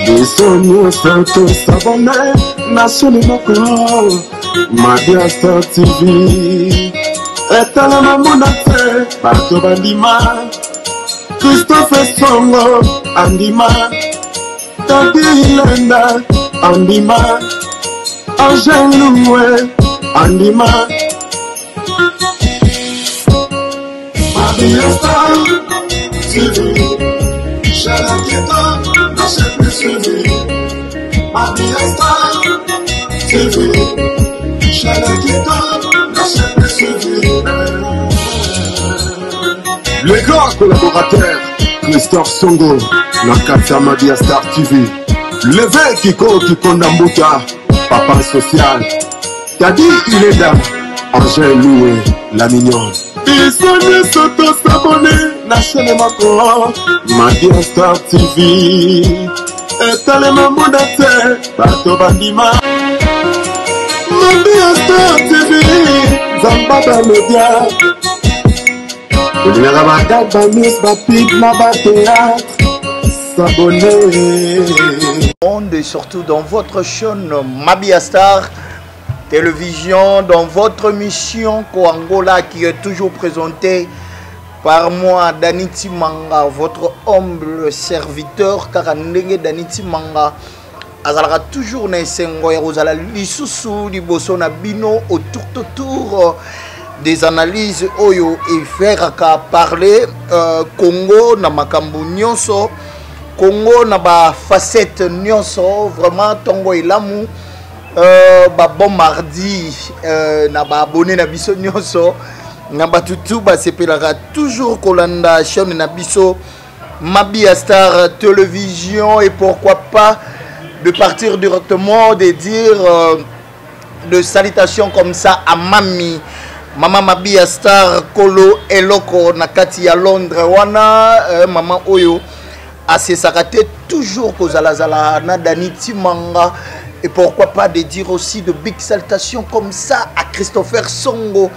Biso nyonso tosabone na chaîne moko Mabia Star TV etalama mona te bato bandima Christophe Songo andima Tati Lenda andima Angèle Loué andima Mabia Star TV chaîne kitoko na chaîne suivi Mabia Star TV chaîne kitoko na chaîne suivi. Le grand collaborateur Christophe Songo na kati ya Mabia Star TV Leve Kiko Kikonda Mbuta papa social Tadi Ilenda Angèle Loué la mignonne. Biso nyonso tosabone na chaîne moko Mabia Star TV etalema mona te bato bandima Mabia Star TV Nzamba ba media olingaka bagag bamis bapib na bateatre s'abonner. Monde et surtout dans votre chaîne Mabia Star Télévision, dans votre mission Koangola qui est toujours présentée par moi, Dani Timanga, votre humble serviteur, car ndenge Dani Timanga azalaka toujours na esengo ya kozala lisusu liboso na bino autour autour des analyses oyo eferaka parler euh, Congo na makambo nyonso Congo na ba facette nyonso vraiment tongo elamu euh, ba bon mardi euh, na ba abonné na biso nyonso na bato tu basepelaka toujours kolanda chaîne na biso Mabia Star Télévision et pourquoi pas de partir directement de dire euh, de salutations comme ça à Mami Mama Mabia Star Kolo Eloko na kati ya Londres wana euh, mama oyo asesaka te toujours kozalazala na Dani Timanga et pourquoi pas de dire aussi de big salutations comme ça à Christopher Songo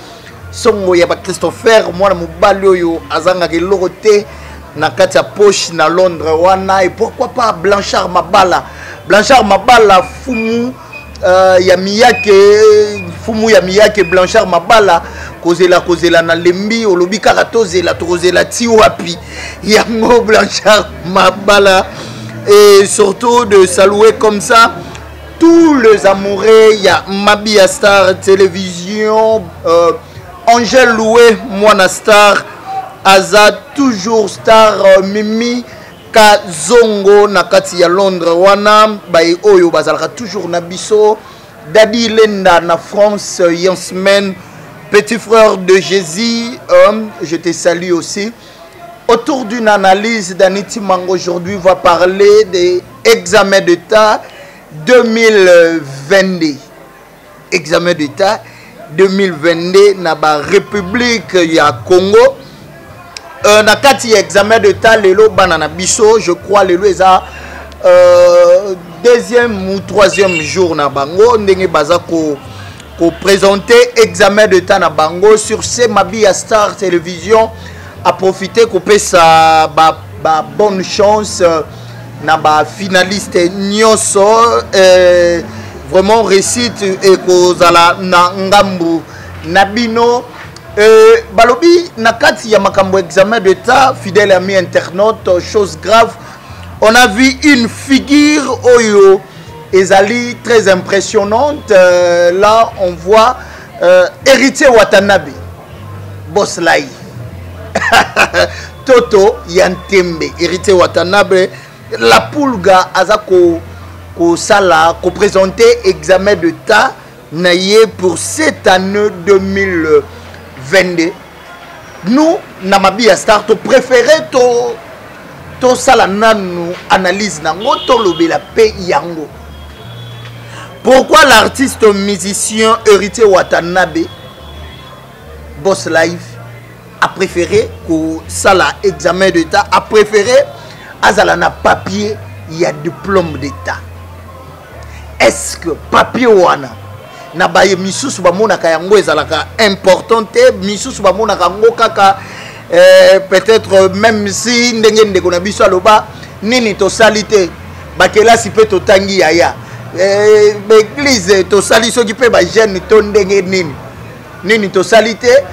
Songo ya ba Christopher mwana mobali oyo azangaka eloko te na kati ya poche na Londres wana et pourquoi pas Blanchard Mabala Blanchard Mabala fumu euh, ya miyake fumu ya miyake Blanchard Mabala kozela kozela na lembi olobi kaka tozela tokozela ti wapi yango Blanchard Mabala et surtout de saluer comme ça tous les amoureux ya Mabia Star Télévision euh, Angèle Loué mwana star aza toujours star euh, Mimi Kazongo na kati ya Londres wana baye oyo bazalaka toujours na biso Dadi Lenda na France Yansmen petit frère de Jésus euh, je te salue aussi. Autour d'une analyse, Dani Timango aujourd'hui va parler des examens d'État 2022. Examen d'État 2022 na ba République ya Congo. Euh, na kati ya examen d'État lelo bana na biso, je crois lelo eza euh, deuxième ou troisième jour na bango ndenge baza ko ko présenter examen d'État na bango. Sur ce, Mabia Star Télévision a profité kopesa ba, ba bonne chance euh, na ba finaliste nyonso euh, vraiment réussite ekozala na ngambu na bino. euh, balobi na kati ya makambo examen d'État, fidèle ami internaute, chose grave, on a vu une figure oyo ezali très impressionnante. euh, là on voit euh, Héritier Watanabe, Boss Lai Toto Yantembe, Héritier Watanabe la Pulga aza ko kosala ko présenter examen d'État na ye pour cette année 2022. Nous na Mabia Star to préféré to tosala nanu analyse nango, tolobela pe yango. Pourquoi l'artiste musicien Héritier Watanabe Boss Live a préféré kosala examen d'État, a préféré azala na papier ya diplôme d'État? Est-ce que papier wana Na baye misusu bamonaka yango ezalaka important te, misusu bamonaka yango kaka peut-être, même si ndenge ndeko na biso aloba nini, tosali te bakelasi mpe totangi yaya, baéglise tosali, soki mpe bajeune to ndenge nini nini tosali te,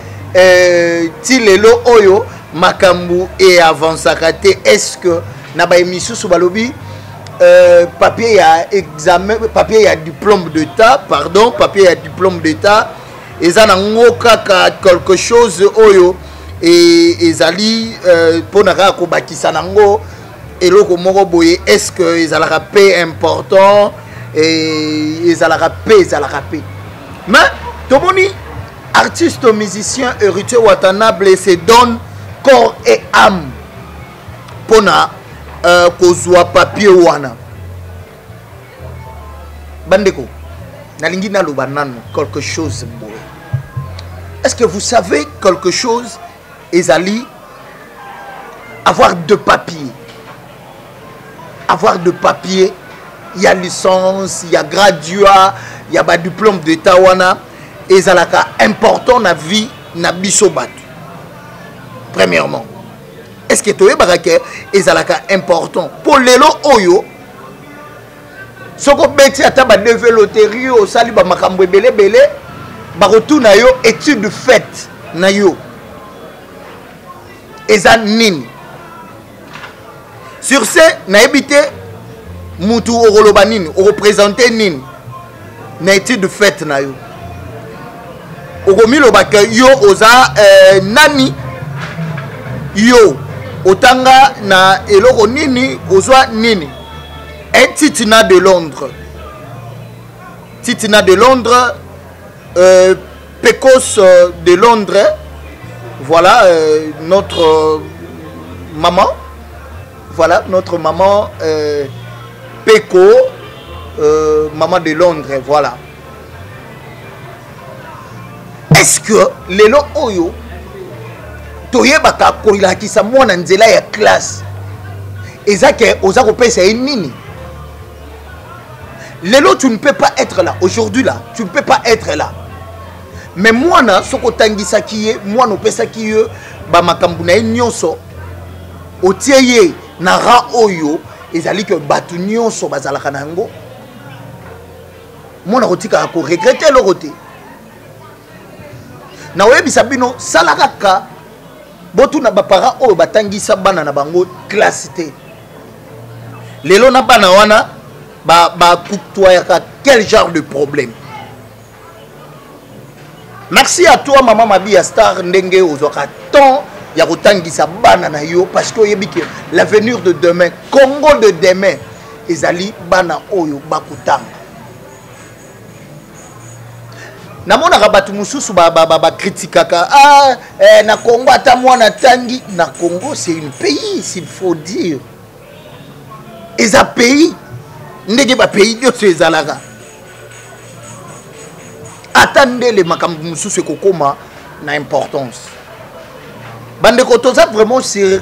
ti lelo oyo makambo eavansaka te. Est ce que na baye misusu balobi papier ya examen, papier ya diplôme d'état, pardon, papier ya diplôme d'état eza nango kaka quelque chose oyo ezali mpona kaka kobakisa nango eloko moko boye? Est ce que ezalaka mpe important? Ezalaka mpe, ezalaka mpe. Mais tomoni artiste musicien Héritier Watanabe se donne corps et âme mpona kozwa papier wana. Bandeko, nalingi naloba nano quelque chose boye. Est ce que vous savez quelque chose? Ezali avoir de papier, avoir de papier ya licence, ya graduat, ya badiplôme d'état wana ezalaka important na vie na biso bato. Premièrement, est ce que toyebaka ke ezalaka important? Mpo lelo oyo soki obeti ata badv loterie, osali bamakambo ebele ebele, bakotuna yo étude faite na yo eza nini. Sur ce, nayebi te mutu okoloba nini, okoprésente nini na étude faite na yo. Okomiloba ke yo oza nani, yo otanga na eloko nini, ozwa nini. Un Titina de Londres, Titina de Londres, Pecos de Londres, voilà, notre maman, voilà notre maman, Peco, maman de Londres, voilà. Est-ce que lelo oyo toyebaka kolakisa mwana nzela ya classe eza ke oza kopesa ye nini? Lelo tu ne peux pas être là aujourd'hui, là tu ne peux pas être là, mais mwana soki otangisaki ye, mwana opesaki ye bamakambo na ye nyonso, otie ye na rang oyo ezali ke bato nyonso bazalaka na yango, mwana kotikaka koregretter eloko te. Na oyebisa bino, sala kaka botuna baparent oyo batangisa bana na bango classe te, lelo na bana wana bakutoyaka quel genre de problème. Merci à toi, mama Mabia Star, ndenge ozwaka temps ya kotangisa bana na yo, parce que oyebi ke l'avenir de demain, Congo de demain, ezali bana oyo bakotanga. Namonaka bato mosusu bakritikaka ba, ba, ah, na Congo ata mwana tangi na Congo, c'est une pays, s'il faut dire, eza pays ndenge bapays nyonso ezalaka. Ata ndele makambo mosusu ekokóma na importance. Bandeko, toza vraiment sur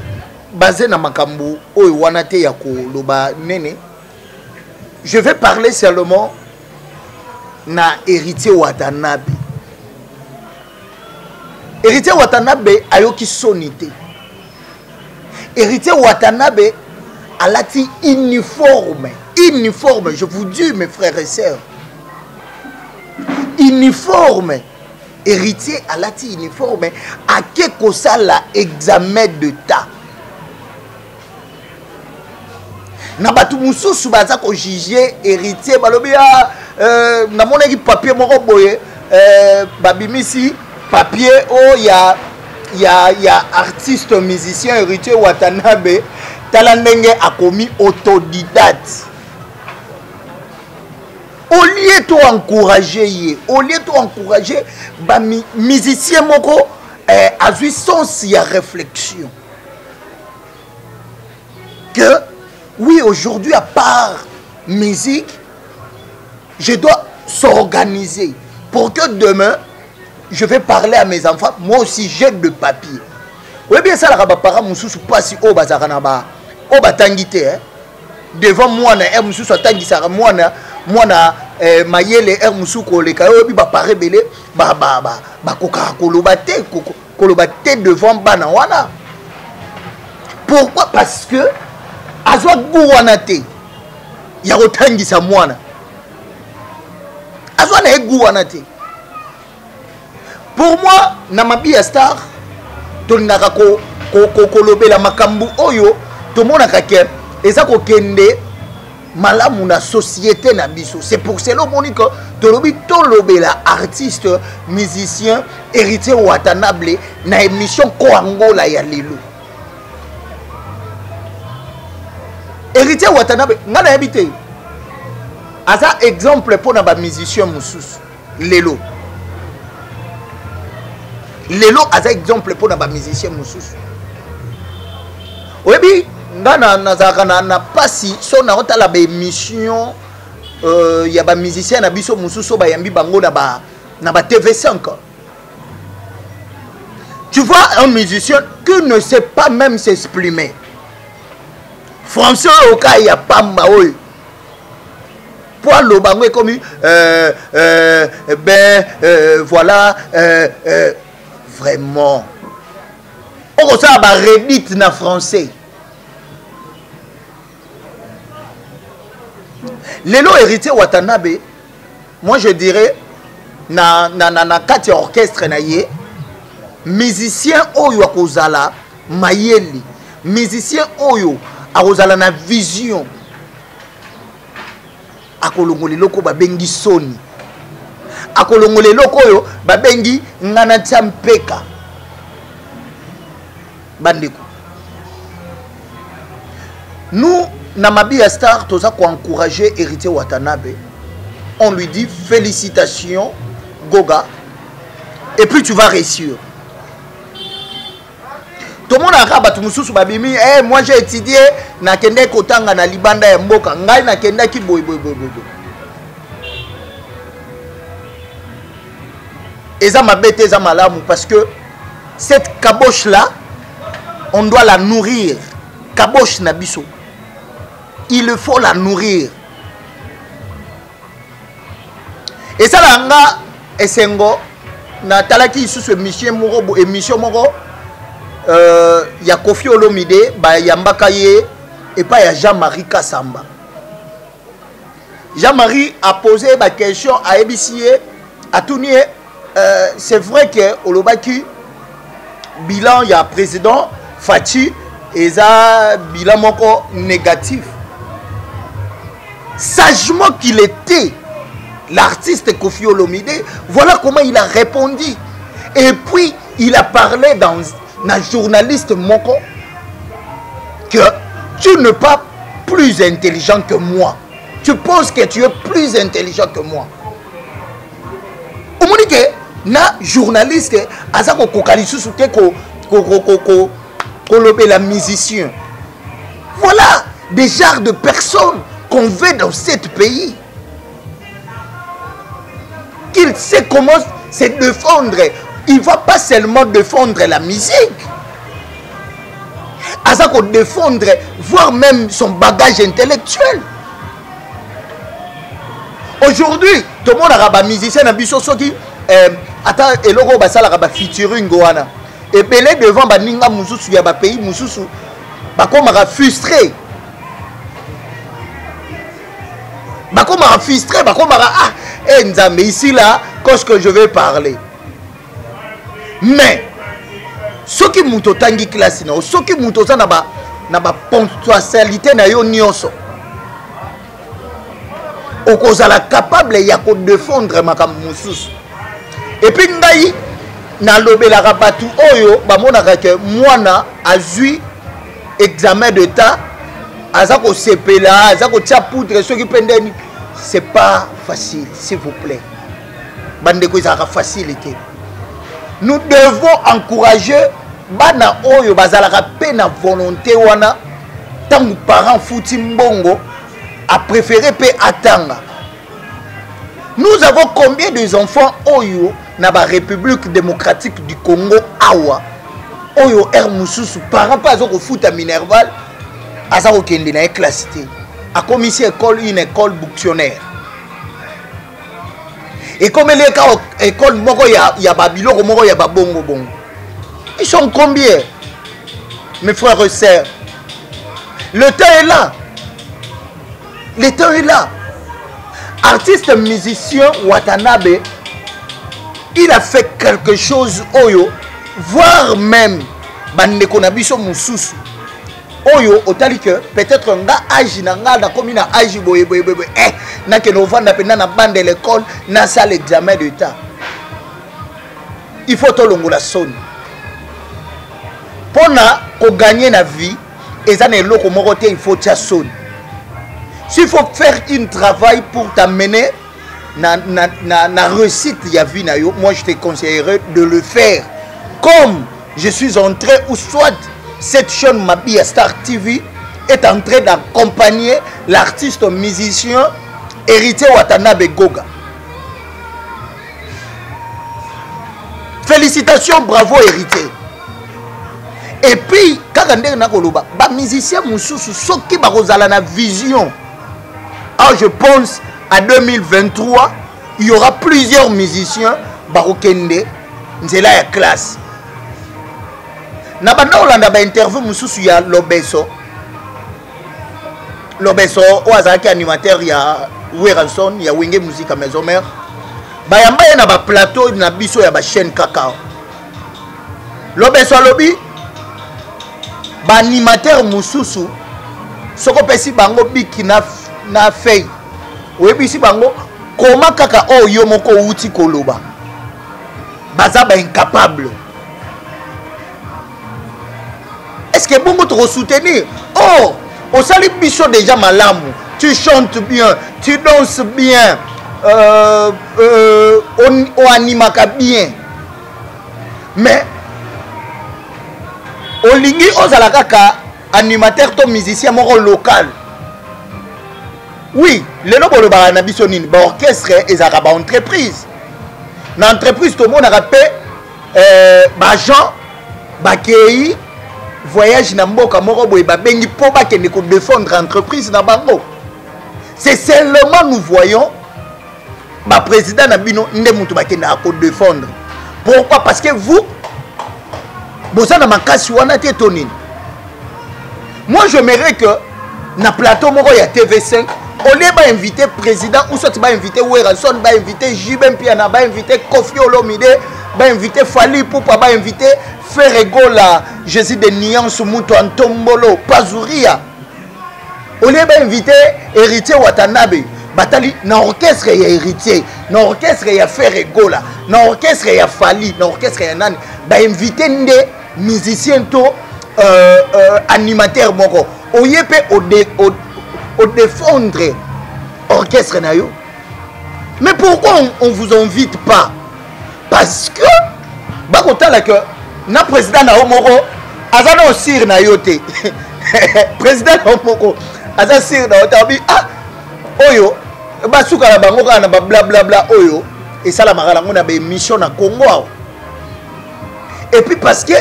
basé na makambo oyo wana te ya koloba nene. Je vais parler seulement na Héritier Watanabe. Héritier Watanabe ayoki soni te. Héritier Watanabe alati uniforme, uniforme, je vous dis, mes frères et sœurs, uniforme. Héritier alati uniforme, ake kosala examen d'état. Na bato mosusu baza kojuger Héritier, balobi ah, namonaki papier moko boye, babimisi papier oyo ya artiste musicien Héritier Watanabe. Tala ndenge akomi autodidacte. Au lieu to encourager ye, au lieu to encourager bamusicien moko, azwi sens ya réflexion que oui, aujourd'hui, à part musique, je dois s'organiser pour que demain je vais parler à mes enfants, moi aussi j'ai de papier. Oyebi, esalaka baparent mosusu mpasi oyo bazalaka na ba oyo batangi te, eh? Devant mwana e mosusu atangisaka mwana. mwana eh, mayele heure mosusu koleka yo. Oyebi, bapare ebele bakokaka koloba te, koloba te devant bana wana. Pourquoi? Parce que azwa goût wana te ya kotangisa mwana, azwa na ye goût wana te. Pour moi, na Mabiya Star, tolingaka kolobela makambo oyo tomonaka ke eza kokende malamu na société na biso. C'est pour cela omoni que tolobi tolobela artiste musicien Héritier Watanabe na émission Koangola ya lelo. Héritier Watanabe, ngai nayebi te, aza exemple mpo na bamusicien mosusu. Lelo lelo aza exemple mpo na bamusicien mosusu. Oyebi, nga nazalaka na pasi so naotala baémission ya bamusicien na biso mosusu oyo bayambi bango na ba TV5. Tu vois un musicien qui ne sait pas même s'exprimer français, oyo ka ya pamba oyo po aloba yango ekomi ben voilà, vraiment okosala baredite na français. Lelo Héritier Watanabe, moi je dirais, na kati ya orchestre na ye, musicien oyo akozala mayele, musicien oyo akozala na vision, akolongola eloko babengi soni, akolongola eloko oyo babengi nga natia mpeka. Bandeko, nous na Mabiya Star toza koencourager Héritier Watanabe. On lui dit félicitations Goga, et puis tu vas réussir. Tomonaka bato mosusu babimi: hey, moi j'ai étudié, nakendaki kotanga na libanda ya mboka, ngai nakendaki boye boye boye boye. Eza mabe te, eza malamu, parce que cette caboche là, on doit la nourrir. Caboche na biso, il faut la nourrir. Esalaka nga esengo, natalaki lisusu émission moko ya Kofi Olomide, bayambaka ye epai ya Jean-Marie Kasamba. Jean-Marie a posé baquestion, ayebisi ye, atuni ye: c'est vrai que olobaki bilan ya président Fatshi eza bilan moko négatif. Sagement qu'il était, l'artiste Kofi Olomide, voilà comment il a répondu. Et puis il a parlé dans un journaliste moko que tu n'es pas plus intelligent que moi, tu penses que tu es plus intelligent que moi. Omoni ke na journaliste aza kokoka lisusu te kolobela musicien. Voilà des genres de personnes qu'on veut dans ce pays, qu'il sait comment se défendre. Il va pas seulement défendre la musique, aza kodéfendre voire même son bagage intellectuel. Aujourd'hui tomonaka bamusicien na biso, soki ata eloko oyo basalaka, bafeaturing wana ebele devant baninga mosusu ya bapays mosusu, bakomaka frustré, bakomaka frustré, bakomaka: ah eh, Nzambe, ici là, qu'est-ce que je vais parler? Mais soki moto otangi classe na yo, soki moto oza na baponctualité na yo nyonso, okozala capable ya kodefendre makambo mosusu. Et puis ngai nalobelaka bato oyo bamonaka ke mwana azwi examen d'état, aza kosepela, aza kotia poudre soki mpe ndeni. C'est pas facile, s'il vous plaît, bandeko, ezalaka facile te. Nous devons encourager bana oyo bazalaka mpe na volonté wana. Ntango parent futi mbongo, apréféré mpe atanga. Nous avons combien des enfants oyo na barépublique démocratique du Congo awa, oyo heure mosusu parent mpe aza kofuta minerval, aza kokende na ye classe te, akomisi école une école buctionnaire? Ekomeli ye kaka école moko ya, ya babiloko moko ya babongo bongo. Ils sont combien, mes frères et sœurs? Le temps est là, le temps est là. Artiste musicien Watanabe, il a fait quelque chose oyo, voire même bandeko na biso mosusu oyo otali que peut-être nga age na nga nakomi na age boye boye boye eh, nakende ovanda mpenza na bande de l'école, nasala examen d'état. Il faut tolongola soni mpo na koganye na vie. Eza na eloko moko te, il faut tia soni. S'il faut faire une travail pour t'amener na réussite ya vie na yo, moi je te conseillerais de le faire. Comme je suis en train, ou soit cette chaîne Mabia Star TV est en train d'accompagner l'artiste musicien Héritier Watanabe Goga. Félicitations, bravo Héritier. Et puis kaka ndenge nakoloba, ba musicien mosusu soki bakozala na vision, ah, je pense à 2023 il y aura plusieurs musiciens bakokende nzela ya classe. Na banda kolanda ba interview mosusu ya Lobeso, Lobeso oyo azalaki animateur ya Werrason ya Wenge Musica Maison Mère, bayamba ye na ba plateau na biso ya ba chaîne kaka. Lobeso alobi ba animateur mosusu soki opesi bango biki na feuille, oyebisi bango koma kaka oyo yo moko outi koloba, baza ba incapable. Est-ce que bongo toko soutenir? Oh, osali biso déjà malamu, tu chantes bien, tu danses bien, oanimaka bien, mais olingi ozala kaka animateur to musicien moko local. Oui, lelo bolobaka na biso nini? Ba orchestre ezalaka ba entreprise. Na entreprise tomonaka pe ba agent bakei voyage na mboka moko boye, babengi mpo bakende kodefendre entreprise na bango. C'est seulement nous voyons ba président na bino nde mutu bakendaka kodefendre. Pourquoi? Parce que vous boza na makasi wana te to nini? Moi j'aimerais que na plateau moko ya TV5, au lieu ba inviter président ou soit ba inviter Werrason, ba inviter JB Mpiana, ba inviter Koffi Olomide, ba inviter Fally Ipupa, ba inviter Ferre Gola, Jésus de Nuance, Mutu Antombolo, Pazuria, au lieu ba inviter Héritier Watanabe, batali na orchestre ya Héritier, na orchestre ya Ferre Gola, na orchestre ya Fally, na orchestre ya nani, ba inviter nde musicien to animateur moko oye pe odefendre orchestre na yo. Mais pourquoi on vous invite pas? Parce que bakotala que na président na yo moko aza na osir na yo te. Président na yo moko aza sir na yo te, abi ah oyo basuka na bango kaka na ba blablabla oyo esalamaka nango na ba émission na Congo awa. Et puis parce que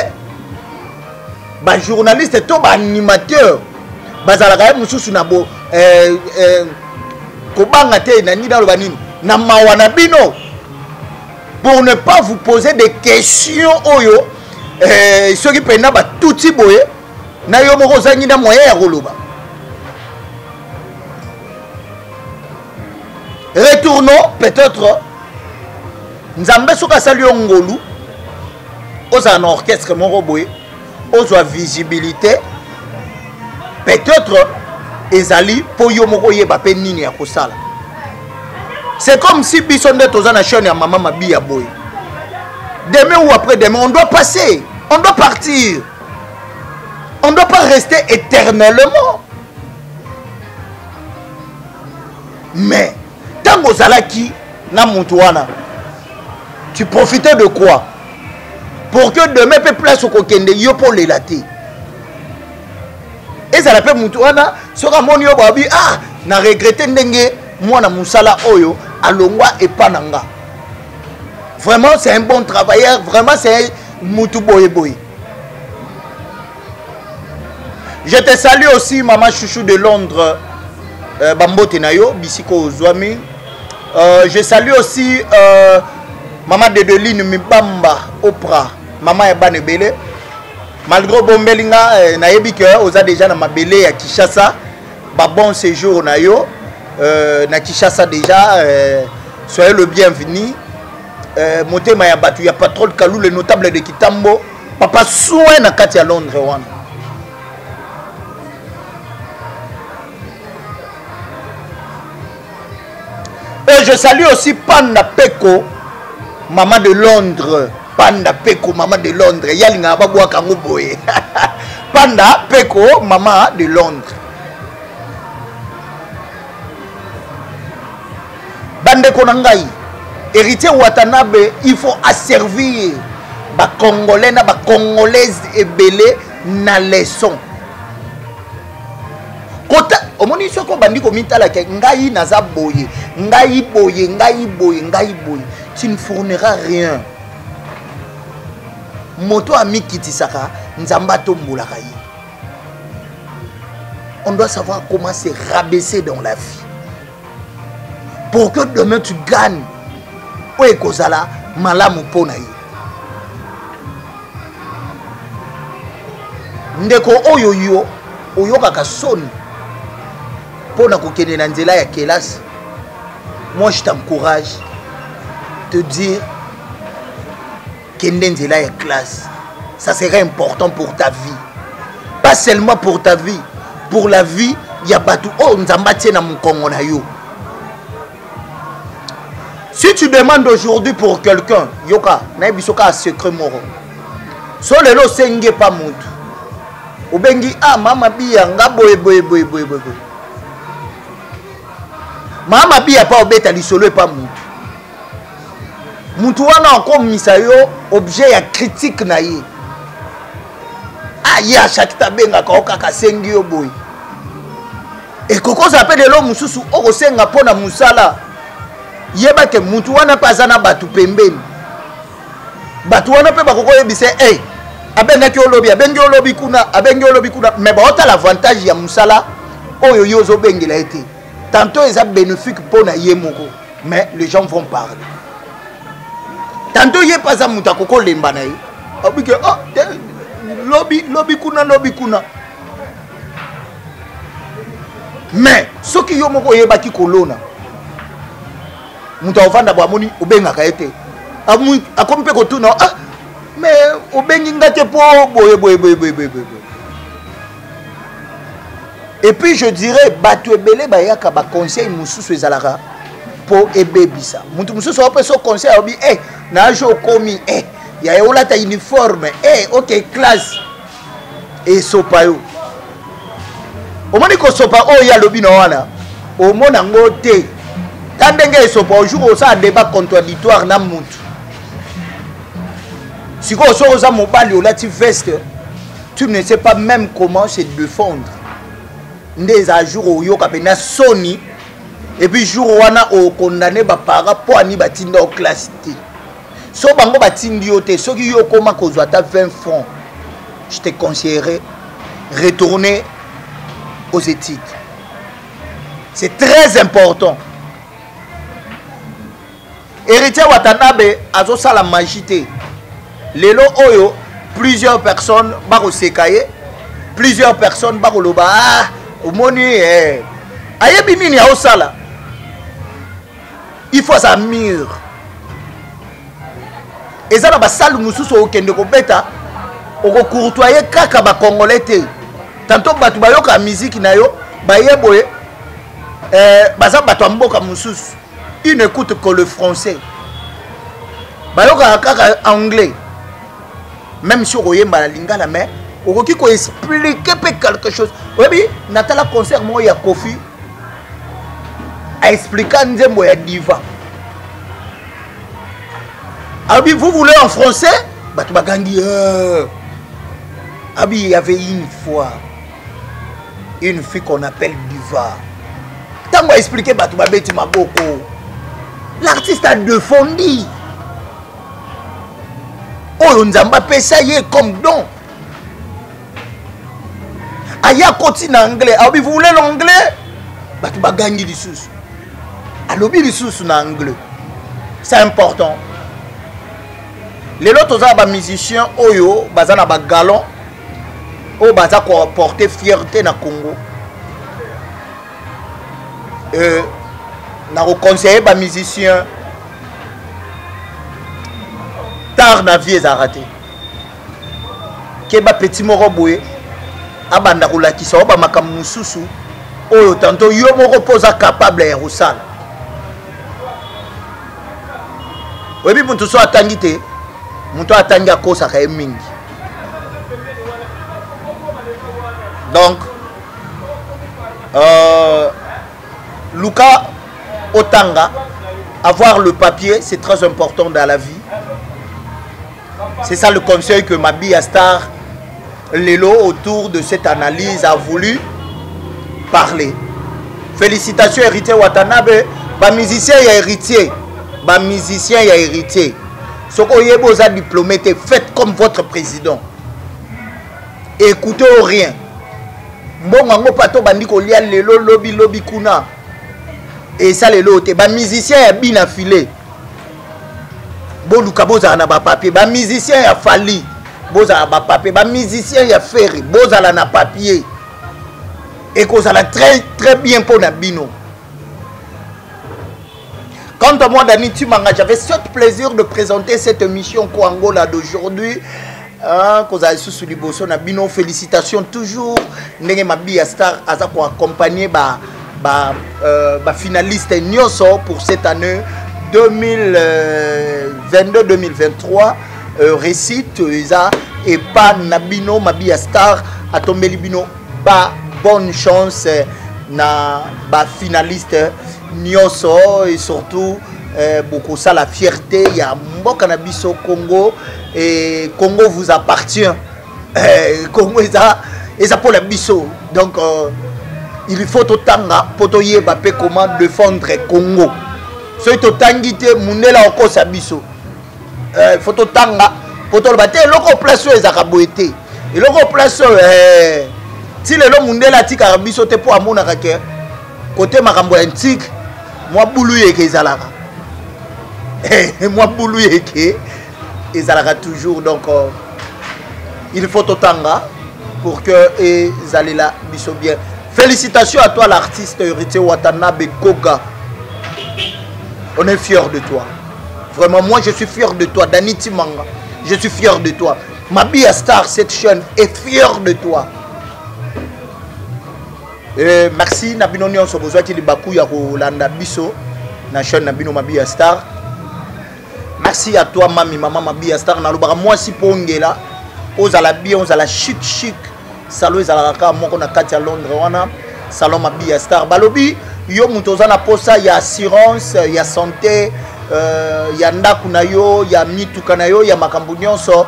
ba journaliste to ba animateur bazalaka ye mosusu na bo kobanga te na nini, aloba nini na mawa na bino, pour ne pas vous poser des questions oyo soki mpenza batuti boye na yo moko ozangi na moyen ya koloba. Retournons peut-être Nzambe soki asali yo ngolu ozala na orchestre moko boye, ozwa visibilité, peut-être ezali po yo moko oyeba pe nini ya kosala. C'est comme si biso nde toza na chaîne ya mama Mabiya boye, demain ou après demain on doit passer, on doit partir, on doit pas rester éternellement. Mais tango ozalaki na mutu wana, tu profitais de quoi pour que demain pe place okokende yo po lela te? Ezala pe mutu wana soki amoni yo babi ah na regrette ndenge mwana musala oyo alongwa epa na nga, vraiment c'est un bon travailleur, vraiment c'est mutu boye boye. Je te salue aussi maman Chouchou de Londres, bambote na yo bisiko ozwami. Euh, je salue aussi euh, mama Dedeline Mibamba Oprah, mama ya bana ebele. Malgré obombeli nga eh, nayebi ke oza déjà na mabele ya Kinshasa. Ba bon séjour na yo euh, na Kinshasa déjà euh, soyez le bienvenu. Euh, motema ya bato ya patrol Kalou le notable de Kitambo, papa soin na kati ya Londres wana. Et je salue aussi Panda Peko, maman de Londres. Panda Peko, maman de Londres. Yalinga babwaka yango boye. Panda Peko, maman de Londres. Bandeko na ngai, héritier Watanabe, il faut asservir ba Congolais na ba Congolaises ebele na leçon. Kota omoni soki obandi komitala ke ngai naza boye, ngai boye, ngai boye, ngai boye, tu ne fourniras rien. Moto amikitisaka, Nzambe atombolaka ye. On doit savoir comment se rabaisser dans la vie pour que demain tu gagnes oyo ekozala malamu mpo na ye. Ndeko oyo yo oyokaka soni mpo na kokende na nzela ya kelasi, moi je t'encourage te dire kende nzela ya classe, ça serait important pour ta vie, pas seulement pour ta vie, pour la vie ya bato oyo Nzambe atie na mokongo na yo. Si tu demandes aujourd'hui pour quelqu'un, yoka nayebi soki a secret moko, so lelo osengi epa motu, obengi ah mama biya nga boye boye boye boye boye boye, mama biya pa obeta lisolo epa motu, motu wana akomisa yo objet ya critique na ye. Ah, ye a chaque temps abengaka yo kaka asengi yo boye. Ekokozala mpe lelo mosusu okosenga mpo na mosala, yeba ke motu wana mpe aza na bato pembeni, bato wana mpe bakoki koyebisa ye, hey, abengaki yo lobi, abengi yo lobi kuna, abengi yo lobi kuna, mais baotala avantage ya mosala oyo yo ozobengela ye te. Tantôt eza bénéfique mpo na ye moko, mais les gens vont parler. Tantôt ye mpe aza moto akoki kolemba na ye, abike oh, te, lobi lobi kuna, lobi kuna. Mais soki yo moko oyebaki kolona, moto akovanda bo amoni obengaka ye te, akomi mpe kotuna, ah, mais obengi nga te mpo boye boye boye boye boye boye. Et puis je dirais bato ebele bayaka ba conseil mosusu ezalaka mpo ebebisa moto mosusu apesa yo conseil, alobi, eh, na age okomi, eh, ya olata uniforme, eh, ok classe esopa yo. Omoni kosopa oyo ye alobi na wana, omona yango te ta ndenge esopa. Au jour osala débat contradictoire na mutu, sikoyo soki oza mobali olati veste, tu ne sais pas même comment se défendre. Nde eza jour oyoka mpenza soni, et puis jour wana okondane baparent mpo ani batinda yo classe te. So bango batindi yo te, soki yo okoma kozwa ata 20 francs, je te conseillerais retourner aux études, c'est très important. Héritier Watanabe azosala magie te lelo oyo, plusieurs personnes bakoseka ye, plusieurs personnes bakoloba, ah, omoni eh, ayebi nini aosala. Il faut aza mûr. Eza na basale mosusu okende kobeta, okocourtoyer kaka bacongolais te. Tantôt bato bayoka miziki na yo baye boye, eh, baza bato ya mboka mosusu, ils n'écoutent que le français, bayokaka kaka anglais. Même si okoyemba na lingala, mais okoki koexpliquer mpe quelque chose. Oyebi, natala concert moko ya Kofi, aexplika nzembo ya Diva, alobi, vous voulez en français? Bato bagangi, Abi, il y avait une fois une fille qu'on appelle Diva. Ntango aexplike, bato babeti maboko. L'artiste a défendu oyo Nzambe apesa ye comme don. Aya koti na anglais, alobi, vous voulez l'anglais? Bato bagangi lisusu. Alobi lisusu na anglais. C'est important. Lelo toza ba musiciens oyo baza na ba galons oyo baza ko apporter fierté na Congo. Euh, na ko conseiller ba musiciens tard na vie ezalaka te. Keba petit moko boye abanda kolakisa yo bamakambo mosusu oyo tanto yo moko mpo oza capable ya kosala. Oyebi moto so atangi te, moto atangi akosaka ye mingi. Donc luka otanga, avoir le papier, c'est très important dans la vie. C'est ça le conseil que Mabia Star lelo autour de cette analyse a voulu parler. Félicitations Héritier Watanabe, ba musicien ya Héritier, ba musicien ya Héritier. Soko yebo za diplômé te, faites comme votre président. Écoutez au rien. Mbongo yango pato bandi kolia lelo lobi lobi kuna. Et ça lelo te, ba musicien ya bina filet. Boluka bozala na ba papier, ba musicien ya Fally bozala ba papier, ba musicien ya Ferre bozala na papier. Ekozala très très bien pour na bino. Quant à moi, Dany Tshimanga, j'avais ce plaisir de présenter cette émission Kwangola d'aujourd'hui. Hein, kozala lisusu liboso na bino, félicitations toujours ndenge Mabia Star aza ko accompagner ba finaliste nyonso pour cette année 2022-2023. Réussite eza epa na bino. Mabia Star atombeli bino ba bonne chance na ba finaliste nyonso et surtout bokosala fierté ya mboka na biso Congo. Et Congo vous appartient. Congo eza pour la biso. Donc il faut totanga po toyeba pe comment défendre Congo. Soki totangi te, mundela okosa biso. Il faut totanga po toloba te eloko place oyo ezalaka boye te, eloko place oyo ti lelo mundela atikaka biso te po amonaka ke kote makambo ya antique mwa bulu yeke ezalaka. Mwa bulu yeke ezalaka toujours. Donc il faut totanga pour que ezalela biso bien. Félicitations à toi l'artiste Héritier Watanabe Koga, on est fier de toi. Vraiment, moi je suis fier de toi. Dany Tshimanga, je suis fier de toi. Mabia Star, cette chaîne est fière de toi. Merci na bino nyonso bozwaki libaku ya kolanda biso na chaîne na bino Mabia Star. Merci à toi mami, mama Mabia Star. Nalobaka mwasi pongela, ozala bien, ozala chic chic. Salon ezalaka kaka moko na kati ya Londres wana, salon Mabia Star. Balobi yo moto oza na posa ya assurance ya santé, ya ndako na yo, ya mituka na yo, ya makambo nyonso.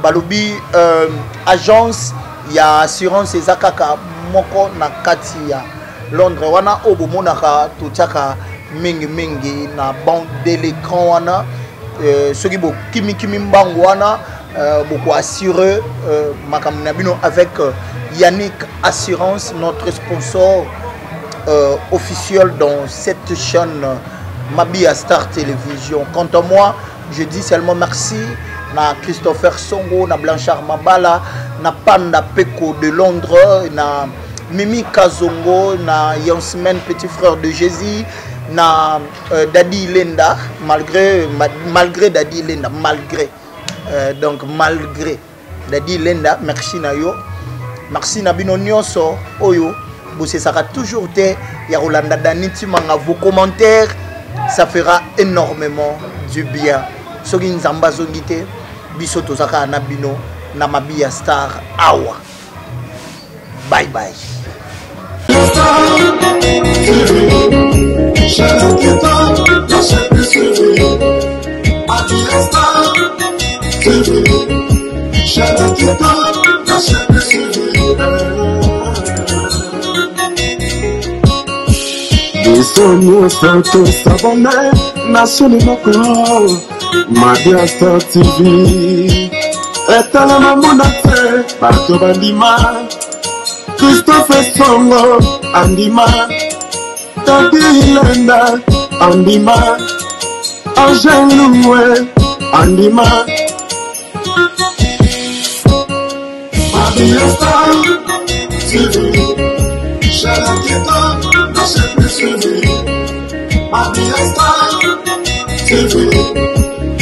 Balobi agence ya assurance eza kaka moko na kati ya Londres wana, oyo bomonaka totiaka mingi mingi na bande de l'écran wana. Soki bokimikimi mbangu wana, boko assurer makambo na bino avec Yannick Assurance, notre sponsor officiel dans cette chaîne Mabia Star Télévision. Quant à moi, je dis seulement merci na Christopher Songo, na Blanchard Mabala, na Panda Peko de Londres, na Mimi Kazongo, na Yansmen, petit frère de Jésus, na Dadi Lenda, malgré Dadi Lenda, malgré donc malgré Dadi Lenda, merci na yo, merci na bino nyonso oyo bosesaka toujours te ya Rolanda Dany Tshimanga. Vos commentaires, ça fera énormément du bien. Soki Nzamba zongi te, biso tozaka na bino na Mabia Star awa. Bye bye. Biso nyonso tosabone na soni moko Mabia Star TV etala mamona te bato bandima Christophe Songo andima Tati Lenda. Andima, Angel Andima. Mabia Star TV, chaîne qui top, la chaîne plus suivie. Mabia Star TV,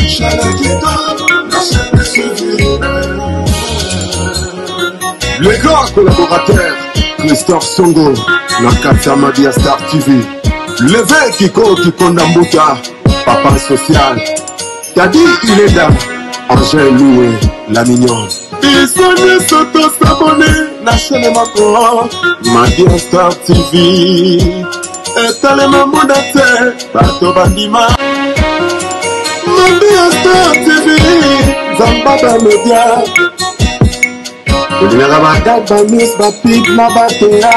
chaîne qui top, la chaîne plus suivie. Les grands collaborateurs, Christophe Songo, na Mabia Star TV. L'évêque Kiko Kikonda Mbuta, papa social. Tadi Ileda, Angèle Loué, la mignonne. Biso nyonso tosabone na chaîne moko Mabia Star TV etalema munda te bato bandima Mabia Star TV nzamba bamedia olingaka bagag bamis bapik na bateya.